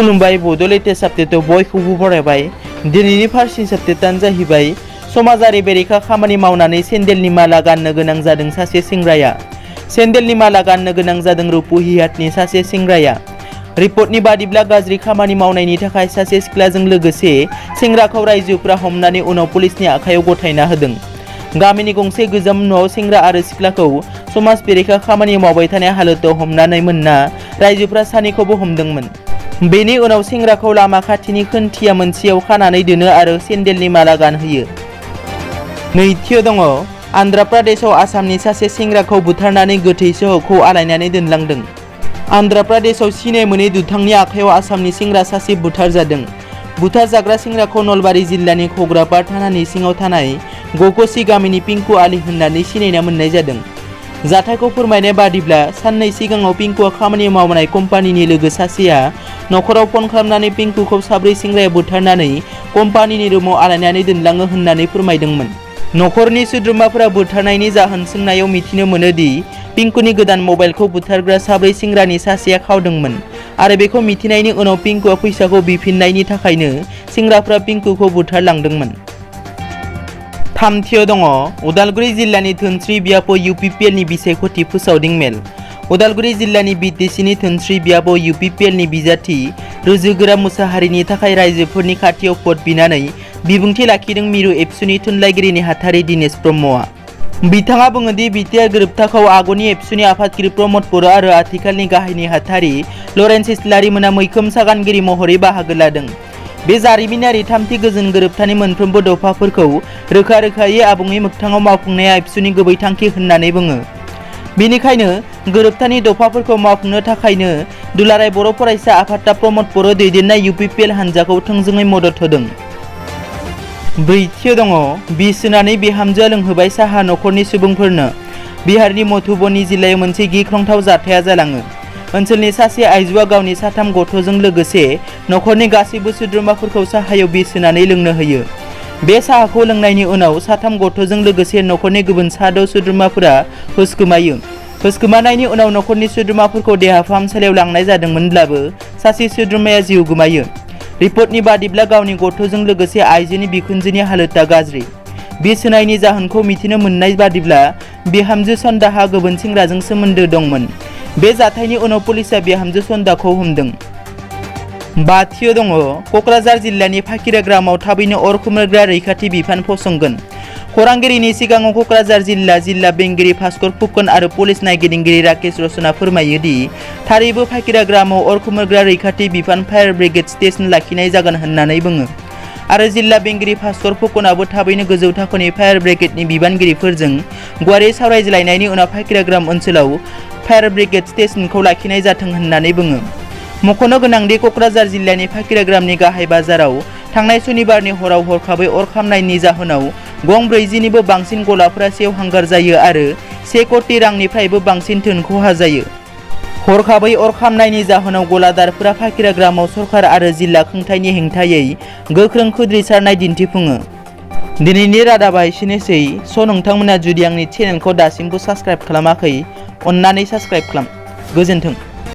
खुलुमबाय बड'लेण्ड आपडेटआव बयखौबो बरायबाय। दिनैनि फार्स्ट आपडेटआनो जाहैबाय समाजारि बेरेखा खामानि मावनानै सेन्देलनि माला गाननो गोनां जादों सासे सेंग्राया। सेन्देलनि माला गाननो गोनां जादों रुपुहियातनि सासे सेंग्राया। रिपर्टनि बादिब्ला गाज्रि खामानि मावनायनि थाखाय सासे सिख्लाजों लोगोसे सेंग्राखौ रायजोफ्रा हमनानै उनाव पुलिसनि आखायाव गथायना होदों। गामिनि गंसे गोजाम न'आव सेंग्रा आरो सिख्लाखौ समाज बेरेखा खामानि मावबाय थानाय हालोदाव हमनानै मोनना रायजोफ्रा सानैखौबो हमदोंमोन। बेनि उनाव सेंग्राखौ लामा खाथिनि खोनथिया मोनसेयाव खानानै दोनो आरो सेन्देलनि माला गानहोयो। नैथियाव दङ आन्ध्र प्रदेशआव आसामनि सासे सेंग्राखौ बुथारनानै गोथै सहखौ आलायनानै दोनलांदों। आन्ध्र प्रदेशआव सिनाय मोनै दुथांनि आखायाव आसामनि सेंग्रा सासे बुथारजादों। बुथारजाग्रा सेंग्राखौ नलबारि जिल्लानि खौरां थानानि सिङाव थानाय गकसि गामिनि पिंकु आलि होननानै सिनायना मोननाय जादों। जाथायखौ फोरमायनाय बादिब्ला साननै सिगाङाव पिंकुआ खामानि मावनाय कम्पानिनि लोगो सासेया नखराव फन खालामनानै पिंकुखौ साब्रै सेंग्राया बुथारनानै कम्पानिनि रुमाव आलायनानै दोनलाङो होननानै फोरमायदोंमोन। नखरनि सोद्रोमाफोरा बुथारनायनि जाहोन सोंनायाव मिथिनो मोनोदि पिंकुनि गोदान मबाइलखौ बुथारग्रा साब्रै सेंग्रानि सासेया खावदोंमोन आरो बेखौ मिथिनायनि उनाव पिंकुआ फैसाखौ बिफिननायनि थाखायनो सेंग्राफ्रा पिंकुखौ बुथारलांदोंमोन। थामथियाव दङ उदालगुरि जिल्लानि धोनस्रि बियाब इउपिपिएलनि बिसायख'थि फोसावदिं मेल। उदालगुरि जिल्लानि बिटिसिनि धोनस्रि बियाब इउपिपिएलनि बिजाथि रुजुगोरा मुसाहारिनि थाखाय रायजोफोरनि खाथियाव भट बिनानै बिबुंथि लाखिदों मिरु एबसुनि थुनलाइगिरि नेहाथारि दिनेश ब्रह्मआ। बिथाङा बुङोदि बिटिआर गोरोबथाखौ आगुनि एबसुनि आफादगिरि प्रमद बर' आरो आथिखालनि गाहाय नेहाथारि लरेन्स इस्लारि मोना मैखोम सागानगिरि महरै बाहागो लादों। बे जारिमिनारि थामथि गोजोन गोरोबथानि मोनफ्रोमबो दफाफोरखौ रोखा रोखायै आबुङै मोगथाङाव मावफुंनाया एबसुनि गुबै थांखि होननानै बुङो। बेनिखायनो गोरोबथानि दफाफोरखौ मावफुंनो थाखायनो दुलाराय बर' फरायसा आफादआ प्रमद बर' दैदेननाय इउपिपिएल हानजाखौ थोंजोङै मदद होदों। ब्रैथियाव दङ बिस होनानै बिहामजोआ लोंहोबाय साहा नखरनि सुबुंफोरनो। बिहारनि मधुबनी जिल्लायाव मोनसे गिख्रंथाव जाथाया जालाङो। ओनसोलनि सासे आइजोआ गावनि साथाम गथ'जों लोगोसे नखरनि गासैबो सोद्रोमाफोरखौ साहायाव बिस होनानै लोंनो होयो। बे साहाखौ लोंनायनि उनाव साथाम गथ'जों लोगोसे नखरनि गुबुन साद' सोद्रोमाफोरा हुस गोमायो। हुस गोमानायनि उनाव नखरनि सोद्रोमाफोरखौ देहा फाहामसालियाव लांनाय जादोंमोनब्लाबो सासे सोद्रोमाया जिउ गोमायो। रिपर्टनि बादिब्ला गावनि गथ'जों लोगोसे आइजोनि बिखुनजोनि हालोदा गाज्रि। बिस होनायनि जाहोनखौ मिथिनो मोननाय बादिब्ला बिहामजो सन्दाहा गुबुन सेंग्राजों सोमोन्दो दंमोन। बे जाथायनि उनाव पुलिसआ बिहामजो सन्दाखौ हमदों। बाथियाव दङ क'क्राझार जिल्लानि फाकिराग्रामाव थाबैनो अर खोमोरग्रा रैखाथि बिफान फसंगोन। खौरांगिरिनि सिगाङाव क'क्राझार जिल्ला बेंगिरि भास्कर फुकन आरो पुलिस नायगिरिगिरि राकेश रसना फोरमायो दि थारैबो फाकिराग्रामाव अर खोमोरग्रा रैखाथि बिफान फायार ब्रिगेड स्टेशन लाखिनाय जागोन होननानै बुङो आरो जिल्ला बेंगिरि भास्कर फुकनाबो थाबैनो गोजौ थाखोनि फायार ब्रिगेडनि बिबानगिरिफोरजों गुवारै सावरायज्लायनायनि उनाव फाकिराग्राम ओनसोलाव फायार ब्रिगेड स्टेशनखौ लाखिनाय जाथों होननानै बुङो। मख'नो गोनांदि क'क्राझार जिल्लानि फाकिराग्रामनि गाहाय बाजाराव थांनाय सनिबारनि हराव हरखाबै अर खामनायनि जाहोनाव गं 40निबो बांसिन गलाफोरा सेवहांगार जायो आरो 1 कोटि रांनिफ्रायबो बांसिन धोन खहा जायो। हरखाबै अर खामनायनि जाहोनाव गलादारफोरा फाकिराग्रामाव सरकार आरो जिल्ला खुंथायनि हेंथायै गोख्रों खुद्रिसारनाय दिन्थिफुङो। दिनैनि रादाबा एसेनोसै। नोंथांमोना जुदि आंनि चेनेलखौ दासिमबो साबस्क्राइब खालामाखै अन्नानै साबस्क्राइब खालाम। गोजोन्थों।